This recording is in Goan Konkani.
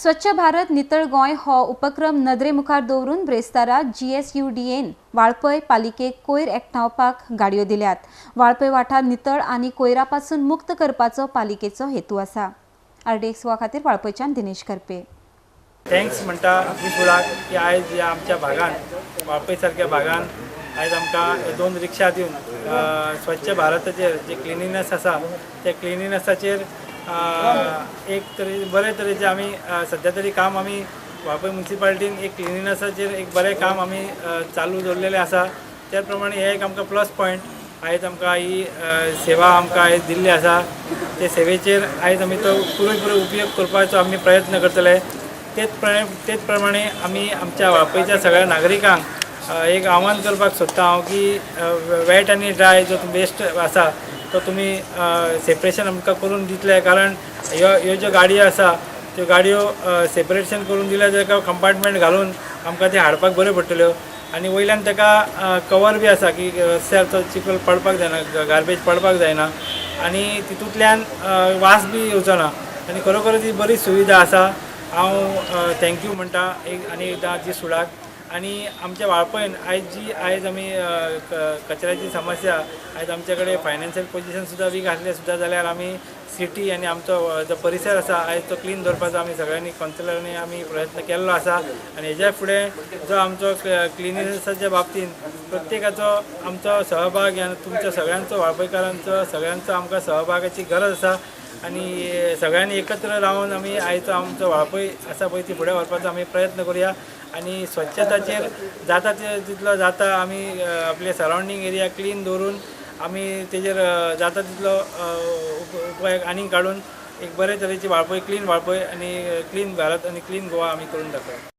स्वच्छ भारत नितळ गोंय हो उपक्रम नदरे मुखार दवरून ब्रेस्तारा GSUDAन वाळपय पालिकेक कोयर एकठांवपाक गाडयो दिल्यात. वाळपय वाठार नितळ आनी कोयरा पासून मुक्त करपाचो पालिकेचो हेतू आसा. RDX गोवा खातीर वाळपयच्यान दिनेश करपे. Thanks म्हणटा जीसुडाक की आयज ह्या आमच्या भागान वाळपय सारक्या भागान आयज आमकां 2 रिक्षा दिवन स्वच्छ भारताचेर जे क्लिनिनेस आसा त्या क्लिनिनेसाचेर एक तरे बरे तरेचे आमी सद्या तरी काम आमी वाळपय म्युनिसिपालिटीन एक क्लिनिनेसाचेर एक बरें काम आमी चालू दवरलेलें आसा. त्या प्रमाणे हे एक आमकां प्लस पॉयंट आयज आमकां ही सेवा आमकां आयज दिल्ली आसा. ते सेवेचेर आयज आमी तो पुरेपुरो उपयोग करपाचो आमी प्रयत्न करतले. तेच प्रमाणे आमी आमच्या वाळपयच्या सगळ्या नागरिकांक एक आव्हान करपाक सोदता हांव की वेट आनी ड्राय जो वेस्ट आसा तो तुमी सेपरेशन आमकां करून दितले, कारण ह्यो ज्यो गाडयो आसा त्यो गाडयो सेपरेशन करून दिल्यार ताका कंपार्टमेंट घालून आमकां ते हाडपाक बऱ्यो पडटल्यो आनी वयल्यान ताका कवर बी आसा की रस्त्यार तो चिखल पडपाक जायना, गार्बेज पडपाक जायना आनी तितूंतल्यान वास बी येवचो ना आनी खरोखर ती बरी सुविधा आसा. हांव thank you म्हणटा एक आनी एकदां जीसुडाक. आनी आमच्या वाळपयन आयज आमी कचऱ्याची समस्या आयज आमचे कडेन फायनान्शियल पोजिशन सुद्दां वीक आसलें सुद्दां जाल्यार आमी सिटी आनी आमचो जो परिसर आसा आयज तो क्लीन दवरपाचो आमी सगळ्यांनी कावन्सिलरांनी आमी प्रयत्न केल्लो आसा. आनी हेज्या फुडें जो आमचो क्लिनिनेसाच्या बाबतींत प्रत्येकाचो आमचो सहभाग आनी तुमच्या सगळ्यांचो वाळपयकारांचो सगळ्यांचो आमकां सहभागाची गरज आसा आनी सगळ्यांनी एकत्र रावन आमी आयचो आमचो वाळपय आसा पळय ती फुडें व्हरपाचो आमी प्रयत्न करुया. आनी स्वच्छताचेर जाता ते तितलो जाता आमी आपले सरावंडींग एरिया क्लीन दवरून आमी तेजेर जाता तितलो उपाय आनीक काडून एक बरे तरेची वाळपय, क्लीन वाळपय आनी क्लीन भारत आनी क्लीन गोवा आमी करून दाखोवया.